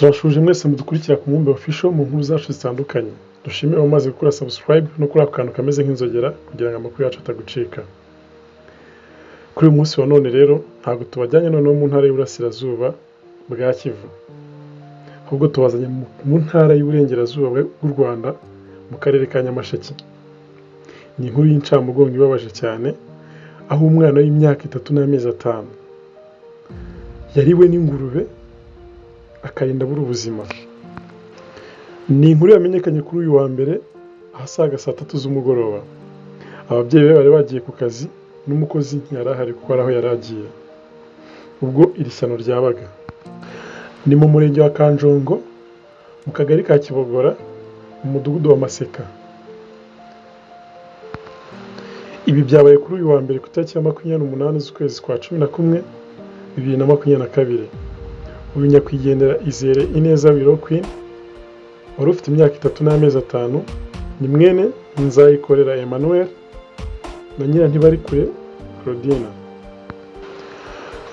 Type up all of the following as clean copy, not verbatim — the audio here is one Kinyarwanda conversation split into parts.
Turabasuhuje mwese mudukurikira ku Mubumbe Official mu nkuru zacu zitandukanye. Dushimire abamaze gukora subscribe no kuri ako kantu kameze nk'inzogera kugira ngo amakuru yacu atagucika. Kuri uyu munsi wa none rero ntabwo tubajyanye noneho mu ntara y'Iburasirazuba bwa Kivu, ahubwo tubazanye mu ntara y'Iburengerazuba bw'u Rwanda mu karere ka Nyamasheke. Ni inkuru y'incamugongo ibabaje cyane, aho umwana w'imyaka 3 n'amezi 5 yariwe n'ingurube akarinda abura ubuzima. Ni inkuru yamenyekanye kuri uyu wa mbere ahasaga saa 3 z'umugoroba. Ababyeyi be bari bagiye ku kazi n'umukozi ntiyari ahari kuko hari aho yari agiye ubwo iri shyano ryabaga. Ni mu murenge wa Kanjongo, mu kagari ka Kibogora, mu mudugudu wa Maseka. Ibi byabaye kuri uyu wa mbere ku itariki ya 28 z'ukwezi kwa 11 2022. Uyu nyakwigendera Izere Ineza Willow Queen wari ufite imyaka 3 n'amezi 5, ni mwene Nzayikorera Emmanuel na Nyirantibarikure Claudine.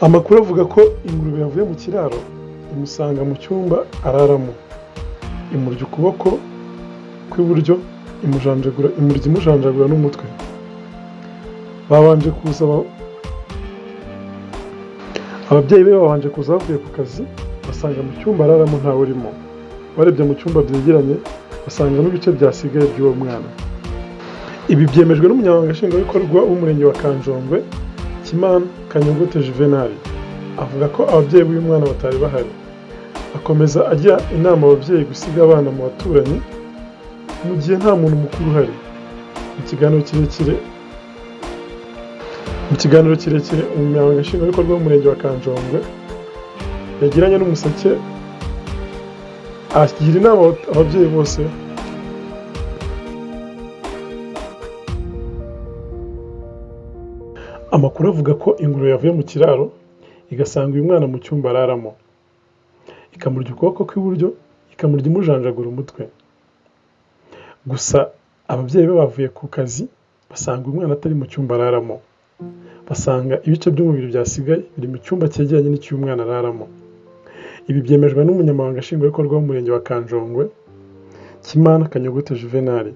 Amakuru avuga ko ingurube yavuye mu kiraro imusanga mu cyumba araramo, imurya ukuboko kw'iburyo, imujanjagura, imurya imujanjagura n'umutwe. Babanje kuza ababyeyi be babanje kuza bavuye ku kazi, basanga mu cyumba araramo ntawe urimo. Barebye mu cyumba byegeranye basangamo ibice byasigaye by'uwo mwana. Ibi byemejwe n'umunyamabanga nshingwabikorwa w'umurenge wa Kanjongwe, Kimana Kanyogote Juvenal. Avuga ko ababyeyi b'uyu mwana batari bahari. Akomeza agira inama ababyeyi gusiga abana mu baturanyi mu gihe nta muntu mukuru uhari. Mu kiganiro kirekire umunyamabanga nshingwabikorwa w'umurenge wa Kanjongwe yagiranye n'Umuseke, agira inama ababyeyi bose. Amakuru avuga ko ingurube yavuye mu kiraro igasanga uyu mwana mu cyumba araramo, ikamurya ukuboko kw'iburyo, ikamurya imujanjagura umutwe. Gusa ababyeyi be bavuye ku kazi basanga uyu mwana atari mu cyumba araramo, basanga ibice by'umubiri byasigaye biri mu cyumba cyegeranye n'icy'uyu mwana araramo. Ibi byemejwe n'umunyamabanga nshingwabikorwa w'umurenge wa Kanjongwe, Kimana Kanyogote Juvenal.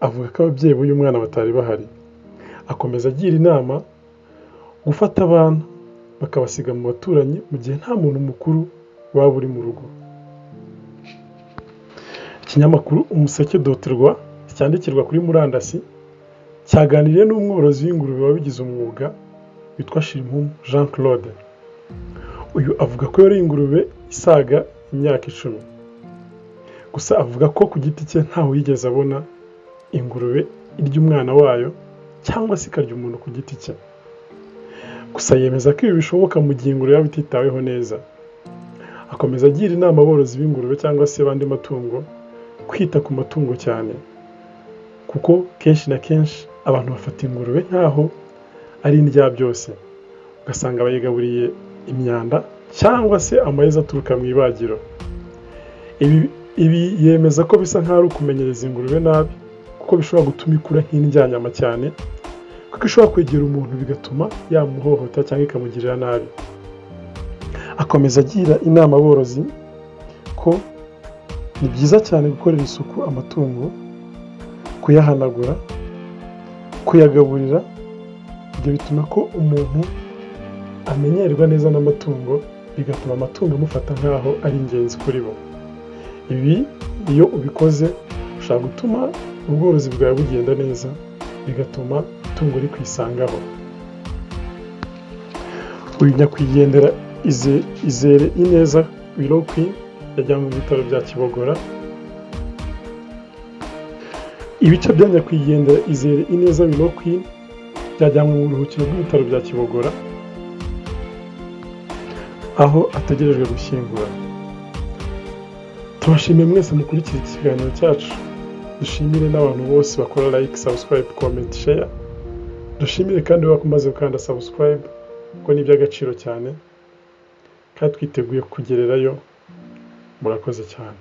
Avuga ko ababyeyi b'uyu mwana batari bahari. Akomeza agira inama gufata abana bakabasiga mu baturanyi mu gihe nta muntu mukuru waba uri mu rugo. Ikinyamakuru Umuseke.rw cyandikirwa kuri murandasi cyaganiriye n'umworozi w'ingurube wabigize umwuga witwa Shirimpumu Jean Claude. Uyu avuga ko yoroye ingurube isaga imyaka 10. Gusa avuga ko ku giti cye ntaho yigeze abona ingurube irya umwana wayo cyangwa se ikarya umuntu ku giti cye. Gusa yemeza ko ibi bishoboka mu gihe ingurube yaba ititaweho neza. Akomeza agira inama aborozi b'ingurube cyangwa se b'andi matungo kwita ku matungo cyane, kuko kenshi na kenshi abantu bafata ingurube nk'aho ari indyabyose, ugasanga bayigaburiye imyanda cyangwa se amayezi aturuka mu ibagiro. Ibi yemeza ko bisa nk'aho ari ukumenyereza ingurube nabi, kuko bishobora gutuma ikura nk'indyanyama cyane, kuko ishobora kwegera umuntu bigatuma yamuhohotera cyangwa ikamugirira nabi. Akomeza agira inama aborozi ko ni byiza cyane gukorera isuku amatungo, kuyahanagura, kuyagaburira. Ibyo bituma ko umuntu amenyerwa neza n'amatungo, bigatuma amatungo amufata nk'aho ari ingenzi kuri bo. Ibi iyo ubikoze ushobora gutuma ubworozi bwawe bugenda neza, bigatuma itungo rikwisangaho. Uyu nyakwigendera Izere Ineza Willow Queen yajyanwe mu bitaro bya Kibogora. Ibice bya nyakwigendera Izere Ineza Willow Queen byajyanwe mu buruhukiro bw'ibitaro bya Kibogora, aho ategerejwe gushyingura. Tubashimiye mwese mukurikira iki kiganiro cyacu. Dushimire n'abantu bose bakora like, subscribe, comment, share. Dushimire kandi umaze gukanda subscribe, kuko ni iby'agaciro cyane kandi twiteguye kugererayo. Murakoze cyane.